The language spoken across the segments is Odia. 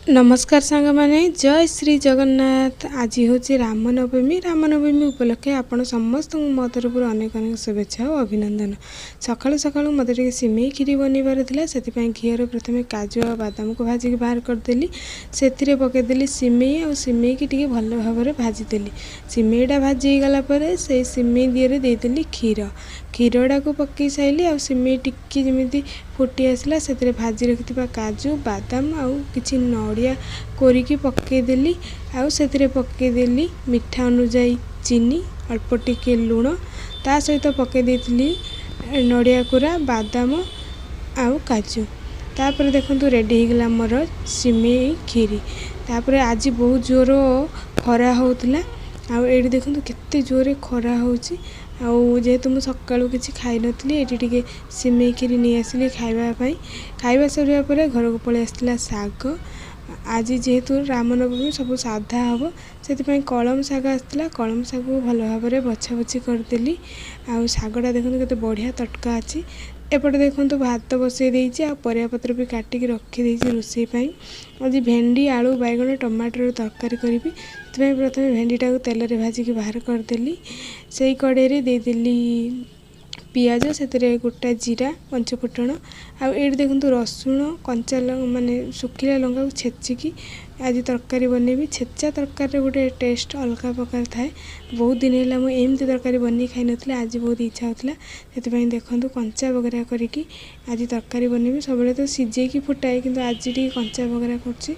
ନମସ୍କାର ସାଙ୍ଗମାନେ, ଜୟ ଶ୍ରୀ ଜଗନ୍ନାଥ। ଆଜି ହେଉଛି ରାମନବମୀ। ରାମନବମୀ ଉପଲକ୍ଷେ ଆପଣ ସମସ୍ତଙ୍କୁ ମୋ ତରଫରୁ ଅନେକ ଅନେକ ଶୁଭେଚ୍ଛା ଓ ଅଭିନନ୍ଦନ। ସକାଳୁ ସକାଳୁ ମୋତେ ଟିକେ ସିମେଇ କ୍ଷୀରି ବନେଇବାର ଥିଲା। ସେଥିପାଇଁ ଘିଅରେ ପ୍ରଥମେ କାଜୁ ଆଉ ବାଦାମକୁ ଭାଜିକି ବାହାର କରିଦେଲି। ସେଥିରେ ପକାଇଦେଲି ସିମେଇ ଆଉ ସିମେଇକି ଟିକେ ଭଲ ଭାବରେ ଭାଜିଦେଲି। ସିମେଇଟା ଭାଜି ହେଇଗଲା ପରେ ସେଇ ସିମେଇ ଦିହରେ ଦେଇଦେଲି କ୍ଷୀର। କ୍ଷୀରଟାକୁ ପକାଇ ସାରିଲି ଆଉ ସିମେଇ ଟିକେ ଯେମିତି ଫୁଟି ଆସିଲା, ସେଥିରେ ଭାଜି ରଖିଥିବା କାଜୁ, ବାଦାମ ଆଉ କିଛି ନଡ଼ିଆ କୋରିକି ପକାଇଦେଲି। ଆଉ ସେଥିରେ ପକାଇଦେଲି ମିଠା ଅନୁଯାୟୀ ଚିନି, ଅଳ୍ପ ଟିକେ ଲୁଣ। ତା ସହିତ ପକାଇ ଦେଇଥିଲି ନଡ଼ିଆ କୋରା, ବାଦାମ ଆଉ କାଜୁ। ତାପରେ ଦେଖନ୍ତୁ, ରେଡ଼ି ହେଇଗଲା ମୋର ସିମେଇ କ୍ଷୀରି। ତାପରେ ଆଜି ବହୁତ ଜୋର ଖରା ହେଉଥିଲା ଆଉ ଏଇଠି ଦେଖନ୍ତୁ କେତେ ଜୋରରେ ଖରା ହେଉଛି। ଆଉ ଯେହେତୁ ମୁଁ ସକାଳୁ କିଛି ଖାଇନଥିଲି, ଏଇଠି ଟିକେ ସିମେଇ କ୍ଷୀରି ନେଇ ଆସିଲି ଖାଇବା ପାଇଁ। ଖାଇବା ସରିବା ପରେ ଘରକୁ ପଳେଇ ଆସିଥିଲା ଶାଗ। ଆଜି ଯେହେତୁ ରାମନବମୀ, ସବୁ ସାଧା ହେବ, ସେଥିପାଇଁ କଳମ ଶାଗ ଆସିଥିଲା। କଳମ ଶାଗକୁ ଭଲ ଭାବରେ ବଛା ବଛି କରିଦେଲି ଆଉ ଶାଗଟା ଦେଖନ୍ତୁ କେତେ ବଢ଼ିଆ ତଟକା ଅଛି। ଏପଟେ ଦେଖନ୍ତୁ, ଭାତ ବସେଇ ଦେଇଛି ଆଉ ପରିବାପତ୍ର ବି କାଟିକି ରଖିଦେଇଛି ରୋଷେଇ ପାଇଁ। ଆଜି ଭେଣ୍ଡି, ଆଳୁ, ବାଇଗଣ, ଟମାଟର ତରକାରୀ କରିବି। ସେଥିପାଇଁ ପ୍ରଥମେ ଭେଣ୍ଡିଟାକୁ ତେଲରେ ଭାଜିକି ବାହାର କରିଦେଲି। ସେଇ କଡ଼େଇରେ ଦେଇଦେଲି ପିଆଜ, ସେଥିରେ ଗୋଟା ଜିରା, ପଞ୍ଚଫୁଟଣ। ଆଉ ଏଇଠି ଦେଖନ୍ତୁ, ରସୁଣ, କଞ୍ଚା ମାନେ ଶୁଖିଲା ଲଙ୍କାକୁ ଛେଚିକି ଆଜି ତରକାରୀ ବନେଇବି। ଛେଚା ତରକାରୀରେ ଗୋଟେ ଟେଷ୍ଟ ଅଲଗା ପ୍ରକାର ଥାଏ। ବହୁତ ଦିନ ହେଲା ମୁଁ ଏମିତି ତରକାରୀ ବନେଇ ଖାଇନଥିଲି, ଆଜି ବହୁତ ଇଚ୍ଛା ହେଉଥିଲା। ସେଥିପାଇଁ ଦେଖନ୍ତୁ, କଞ୍ଚା ବଘରା କରିକି ଆଜି ତରକାରୀ ବନେଇବି। ସବୁବେଳେ ତ ସିଝେଇକି ଫୁଟାଏ, କିନ୍ତୁ ଆଜି ଟିକେ କଞ୍ଚା ବଘରା କରୁଛି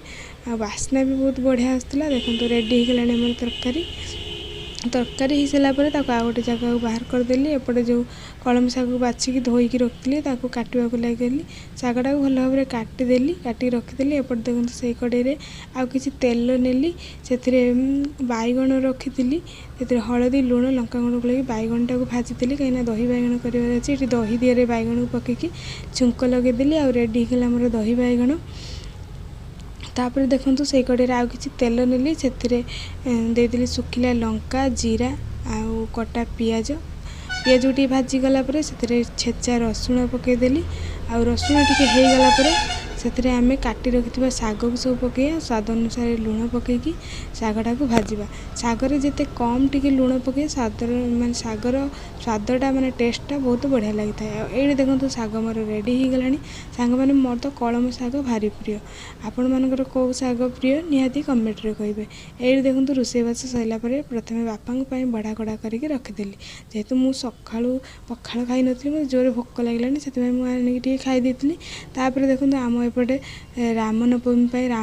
ଆଉ ବାସ୍ନା ବି ବହୁତ ବଢ଼ିଆ ଆସୁଥିଲା। ଦେଖନ୍ତୁ, ରେଡ଼ି ହେଇଗଲାଣି ଆମର ତରକାରୀ। ତରକାରୀ ହେଇସାରିଲା ପରେ ତାକୁ ଆଉ ଗୋଟେ ଜାଗାକୁ ବାହାର କରିଦେଲି। ଏପଟେ ଯେଉଁ କଳମ ଶାଗକୁ ବାଛିକି ଧୋଇକି ରଖିଥିଲି, ତାକୁ କାଟିବାକୁ ଲାଗିଲି। ଶାଗଟାକୁ ଭଲ ଭାବରେ କାଟିଦେଲି, କାଟିକି ରଖିଦେଲି। ଏପଟେ ଦେଖନ୍ତୁ, ସେଇ କଡ଼େଇରେ ଆଉ କିଛି ତେଲ ନେଲି। ସେଥିରେ ବାଇଗଣ ରଖିଥିଲି। ସେଥିରେ ହଳଦୀ, ଲୁଣ, ଲଙ୍କାଗୁଣ୍ଡ ଗୋଳେଇକି ବାଇଗଣଟାକୁ ଭାଜିଦେଲି, କାହିଁକିନା ଦହି ବାଇଗଣ କରିବାର ଅଛି। ଏଠି ଦହି ଦିହରେ ବାଇଗଣକୁ ପକାଇକି ଛୁଙ୍କ ଲଗେଇଦେଲି ଆଉ ରେଡ଼ି ହେଇଗଲା ଆମର ଦହି ବାଇଗଣ। ତାପରେ ଦେଖନ୍ତୁ, ସେଇ କଡ଼େଇରେ ଆଉ କିଛି ତେଲ ନେଲି। ସେଥିରେ ଦେଇଦେଲି ଶୁଖିଲା ଲଙ୍କା, ଜିରା ଆଉ କଟା ପିଆଜ। ପିଆଜକୁ ଟିକେ ଭାଜିଗଲା ପରେ ସେଥିରେ ଛେଚା ରସୁଣ ପକାଇଦେଲି। ଆଉ ରସୁଣ ଟିକେ ହେଇଗଲା ପରେ ସେଥିରେ ଆମେ କାଟି ରଖିଥିବା ଶାଗକୁ ସବୁ ପକାଇବା। ସ୍ୱାଦ ଅନୁସାରେ ଲୁଣ ପକାଇକି ଶାଗଟାକୁ ଭାଜିବା। ଶାଗରେ ଯେତେ କମ୍ ଟିକେ ଲୁଣ ପକାଇ ସ୍ୱାଦର ମାନେ ଶାଗର ସ୍ୱାଦଟା ମାନେ ଟେଷ୍ଟଟା ବହୁତ ବଢ଼ିଆ ଲାଗିଥାଏ। ଆଉ ଏଇଠି ଦେଖନ୍ତୁ, ଶାଗ ମୋର ରେଡ଼ି ହେଇଗଲାଣି। ସାଙ୍ଗମାନେ, ମୋର ତ କଳମ ଶାଗ ଭାରି ପ୍ରିୟ। ଆପଣମାନଙ୍କର କେଉଁ ଶାଗ ପ୍ରିୟ, ନିହାତି କମେଣ୍ଟରେ କହିବେ। ଏଇଠି ଦେଖନ୍ତୁ, ରୋଷେଇବାସ ସରିଲା ପରେ ପ୍ରଥମେ ବାପାଙ୍କ ପାଇଁ ବଢ଼ା କଢ଼ା କରିକି ରଖିଦେଲି। ଯେହେତୁ ମୁଁ ସକାଳୁ ପଖାଳ ଖାଇନଥିଲି, ମୋତେ ଜୋରେ ଭୋକ ଲାଗିଲାଣି, ସେଥିପାଇଁ ମୁଁ ଆଣିକି ଟିକେ ଖାଇ ଦେଇଥିଲି। ତାପରେ ଦେଖନ୍ତୁ, ଆମ ଏପଟେ ରାମନବମୀ ପାଇଁ ରାମ